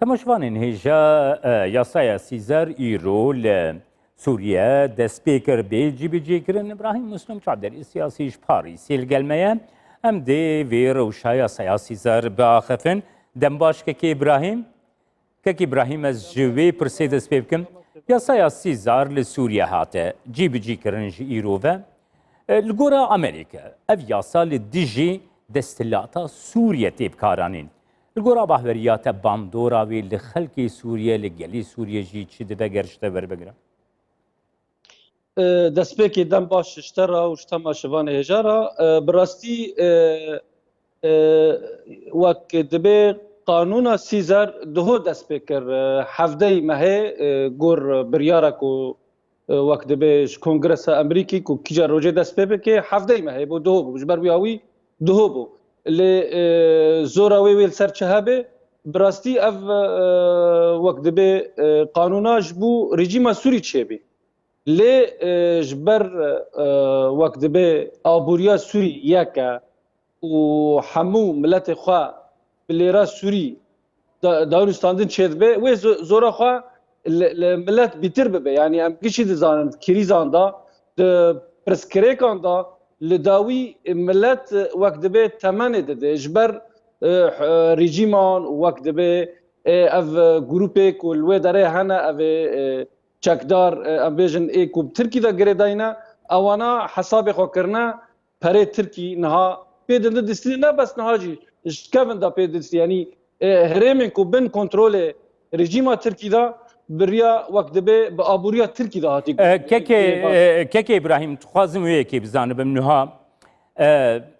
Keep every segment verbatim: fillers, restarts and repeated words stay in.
Temaşevanên hêja, e, yasaya Sîzar îro li Sûriye dest pê kir bê cîbicîkirin. Îbrahîm Muslim çavderê siyasî ji Parîsê li gel me ye. Em dê vê rewşa yasaya Sîzar biaxifin. Dem baş kekê Îbrahîm. Kek Îbrahîm, ez ji wê pirsê dest pê bikim. Yasaya Sîzar li Sûriye hate cîbicîkirin ji îro ve. E, li gora Amerîka, ev yasa li dijî desthilata Sûriye tê bikaranîn. Li gora bahweriya te bandora wê li xelkê Sûriye, li gelê Sûriye jî çi dibe ger ji te werbigre? E, destpêkê dem baş ji te re û ji temaşevanê hêja re. E, bi rastî, e, e, wek dibe qanûna Sîzar diho dest pê kir. E, hevdeyî mehê, e, gor biryara ku, e, wek dibe ji Kongresa Amerîkî ku kîja rojê dest pê bike, hevdeyî mehê bû, diho bû. Ji ber wî awî diho bû. Lê, e, zora wê wê li ser çi hebe? Bi rastî ev, e, wek dibe, e, qanûna ji bo rejîma Sûrî çêbî. Lê, e, ji ber, e, wek dibe aboriya Sûrî yek e û hemû miletê xwe bi lêra Sûrî da-, dawiristandin çêdibe, wê zo-, zora xwe li, li milet bîtir bibe. Yanî em gişî dizanin, di krîzan de, di pirsgirêkan de, li dawî milet wek dibe temenê dide. Ji ber, e, h-, rejîman û wek dibe, e, ev grûpê ku li wê derê hene, ev ê, e, çekdar, e, em bêjin ê ku bi Tirkî de girêdayî ne, ewana hesabê xwe kirine perê Tirkî niha pê didin distî, ne bes niha jî ji kevin de pê distî. Yanî, e, herêmên ku bin kontrolê rejîma Tirkî de bi riya wek dibe bi aboriya Tirkî de hatî E, kekê, e, kekê Îbrahîm, dixwazim wê yekê bizanibim niha. E,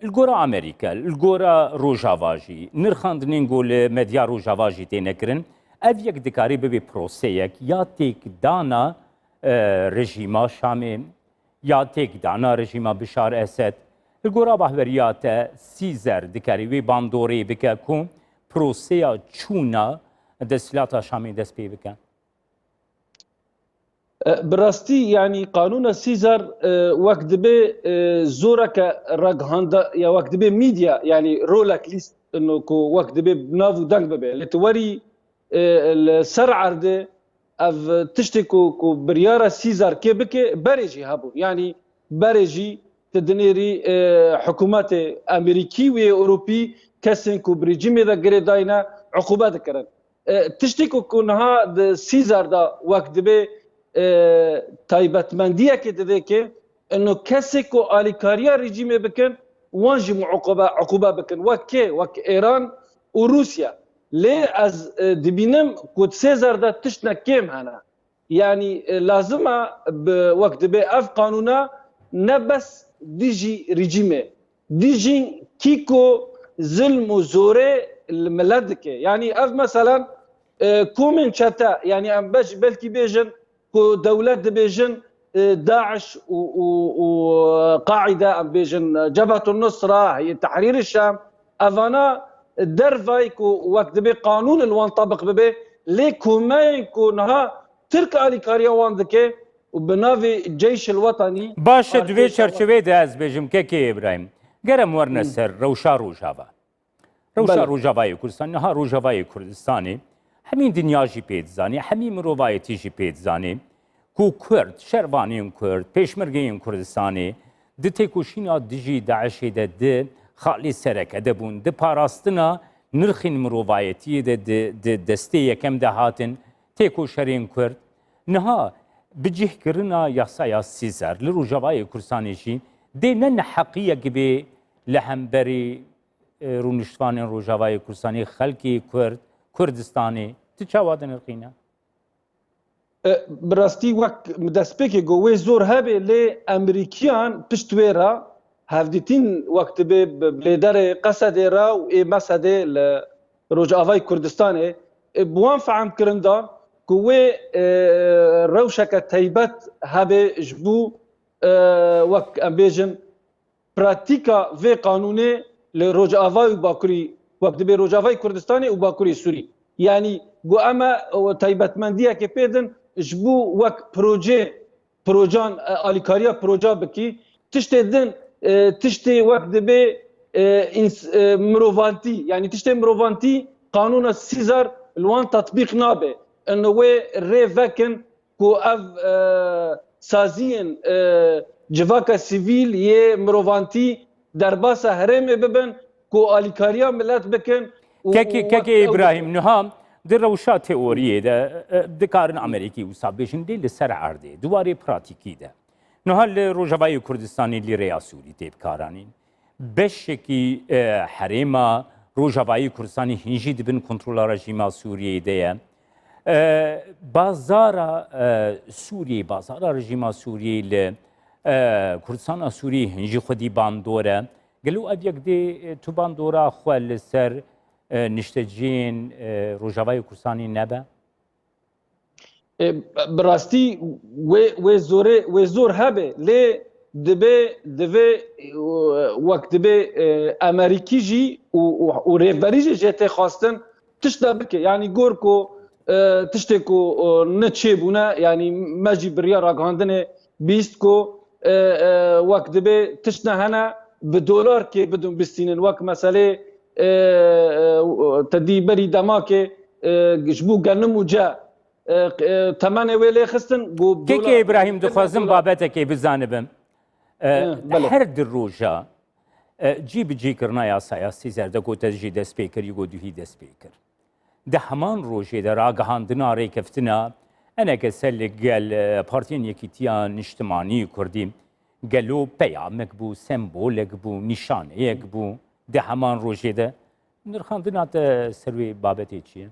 li gora Amerîka, li gora Rojava jî, nirxandinên ku li medya Rojava jî têne kirin, ev yek dikarî bibe proseyek ya têkdana, e, rejîma Şamê, ya têkdana rejîma Bişar Esed. Li gora bahweriya te Sîzer dikarî wê bandorê bike ku proseya çûna desthilata Şamê dest pê bike? E, bi rastî, yanî qanûna Sîzar, e, wek dibe, e, zoreke raghanda, ya wek dibe medya, yanî rolek lîst ino ku wek dibe bi nav û deng bibe. Lê tu werî, e, li ser erdê ev tiştê ku, ku biryara Sîzar kê bike, berê jî hebûn. Yanî berê jî tu dinêrî, e, hikûmetê Amerîkî û yê Ewropî kesên ku bi rejîmê de girêdayî ne, uqûbe dikirin. E, tiştê ku, ku niha di Sîzar de wek dibe, e, taybetmendiyekê dide ke ino kesê ku alîkariya rejîmê bikin, wan jî muqûbe, uqûbe bikin. Wek kê? Wek Îran û Rûsya. Lê ez, e, dibînim ku di Sîzar de tiştnek kêm hene. Yanî, e, lazim e bi, wek dibe ev qanûna ne bes dijî rejîmê, dijî kî ku zilm û zorê li milet dike. Yanî ev meselan, e, komên çete, yanî em beş-, belkî bêjin ku dewlet dibêjin, e, DAIŞ û, û, û, e, Qaîde, em bêjin, e, Cebhetun Nusra, Heyet Tehrîr Şam, evana dervayî ku wek dibe qanûn li wan tebiq bibe, lê komeyên ku niha Tirk alîkariya wan dike û bi navê Ceyşil Wetanî Baş e, di vê parçeyê çerçeveyê de ez bêjim, kekê Îbrahîm, ger em werine Hı. ser rewşa Rojava. Rewşa Belê. Rojavayê Kurdistanê, niha Rojavayê Kurdistanê, hemî dinya jî pê dizanî, hemî mirovayetî jî pê dizanî ku Kurd, şervanên Kurd, pêşmergeyên Kurdistanê di têkoşîna dijî DAIŞê de di xalê sereke de bûn, di parastina nirxên mirovayetiyê de di, di destê yekem de hatin, têkoşerên Kurd. Niha bi cihkirina yasaya Sîzer li Rojavayê Kurdistanê jî dê ne neheqiyek bê li hemberî, e, rûniştvanên Rojavayê Kurdistanê, xelkê Kurd, Kurdistanê. Tu çawa dinirxîne? E, bi rastî wek min destpêkê got, wê zor hebe, lê Amerîkiyan pişt wê re hevdîtin wek dibe bi, bi lêderê Qesedê re û ê Mesedê li Rojavayê Kurdistanê, e, bi wan fehm kirin da ku wê, e, rewşeke taybet hebe ji bo, e, wek em bêjin, pratîka vê qanûnê li Rojava û Bakurî, wek dibe Rojavayê Kurdistanê û Bakurê Sûrî. Yanî ku em e taybetmendiyekê pê din ji bo wek proje, projan, e, alîkariya proja bikî, tiştê din, e, tiştê wek dibe, e, ins-, e, mirovantî, yanî tiştê mirovantî qanûna Sîzar li wan tetbîq nabe. Ino wê rê vekin ku ev, e, saziyên, e, civaka sivîl yê mirovantî derbasa herêmê bibin, ku alîkariya milet bikin û, Kekê, û wek Kekê ew Îbrahîm, bikin. Niha di rewşa teoriyê de, e, dikarin Amerîkî wisa bêjin, lê li ser erdê, di warê pratîkî de. Niha li Rojavayê Kurdistanê lîreya Sûrî tê bikaranîn. Beşekî, e, herêma Rojavayê Kurdistanê hîn jî di bin kontrola rejîma Sûriyeyê de ye. E, bazara, e, Sûriyê, bazara rejîma Sûriyê li, e, Kurdistana Sûriyê hîn jî xwedî bandor e. Gelo ev yek dê, e, tu bandora xwe li ser, e, nişteciyên, e, Rojavayê Kurdistanê nebe? E, bi rastî wê, wê zorê, wê zor hebe, lê dibe, divê, e, wek dibe, e, Amerîkî jî û, û, û rêvberî jî jê tê xwestin tişta bike. Yanî gor ku, e, tiştê ku, e, ne çêbûne, yanî me jî bi riya ragihandinê bîst ku, e, e, wek dibe tişt ne hene, bi dolar kê bidin bistînin. Wek meselê, e, e, te dî berî demakê, e, ji bo genim û ce, e, e, temenê wê lê xistin, ku Kekê dolar Îbrahîm, dixwazim dolar. babetekê bizanibim. E, Hı, belê. Her di roja, e, cî bi cî kirina yasaya sî zerdeko te jî dest pê kir, yugo duhî dest pê kir. Di heman rojê de ragihandina rêkeftina eneke ser li gel, e, Partiyên Yekîtiya Niştimanî Kurdî gelo peyamek bû, sembolek bû, nîşaneyek bû di heman rojê de. Nirxandina te ser wê babetê çi ye?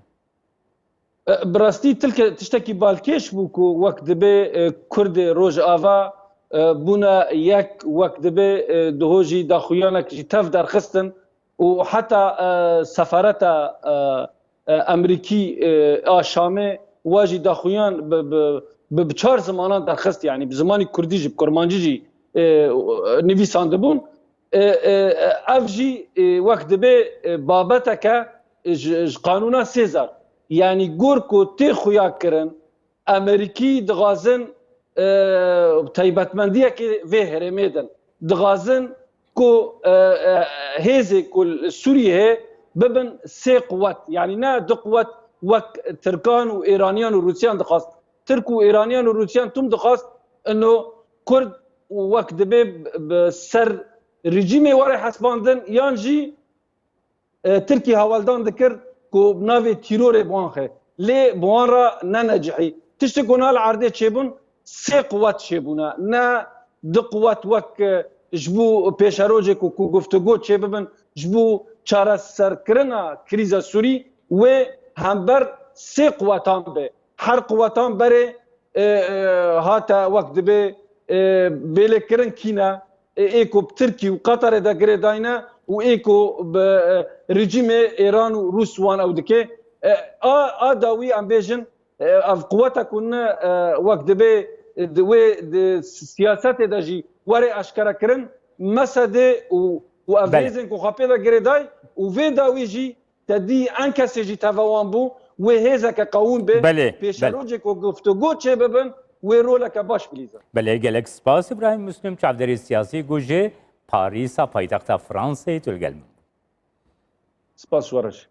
E, bi rastî tilke-, tiştekî balkêş bû ku wek dibe, e, Kurdê Rojava, e, bûne yek, wek dibe, e, diho jî daxuyanek jî tev derxistin û heta, e, sefareta, e, e, Emerîkî, e, a Şamê wa jî daxuyan bi, bi, bi, bi çar zimanan derxist, yanî bi zimanî Kurdî jî, bi Kurmancî jî, e, nivîsandibûn. E, e, ev jî, e, wek dibe, e, babeteke ji, ji qanûna Sêzar. Yanî gor ku tê xuya kirin, Amerîkî dixwazin, e, taybetmendiyekê vê herêmê din. Dixwazin ku, e, e, hêzê ku li Sûriyê heye bibin sê quwet. Yanî ne du quwet wek Tirkan û Êraniyan û Rûsiyan dixwast. Tirk û Êraniyan û Rûsiyan tûm dixwast ino Kurd wek dibe bi ser rejîmê were hesbandin yan jî, e, Tirkî hawaldan dikir ku bi navê tîrorê bi wan xe. Lê bi wan re nenecihî. Tiştê ku na li erdê çêbûn, sê quwet çêbûne. Ne du quwet wek, e, ji bo pêşerojê ku, ku guftûgo çêbibin, ji bo çareserkirina krîza Sûrî wê hember sê quwetan be. Her quwetan berê, e, e, hate wek dibe, e, bêlêkirin kî ne, e, ê ku bi Tirkî û Qeterê de girêdayî ne û ê ku bi, e, rejîmê Êran û Rûs wan ew dike. E, a, a dawî em bêjin, e, ev quweta ku ne, e, wek dibe, e, di wê di siyasetê de jî were eşkerekirin, Mesedê û, û ev Belê. hêzên ku xwe pê ve girêdayî û vê dawî jî Te dî en kesê jî teva wan bû, wê hêzeke qewim be, Belê, belê. pêşerojê ku guftûgo çêbibin, wê roleke baş bilîzin. Belê, gelek spas Îbrahîm Muslim, çavdêrê siyasî ku ji Parîsa paytexta Fransayê tu li gel min bû. Spas Wereş.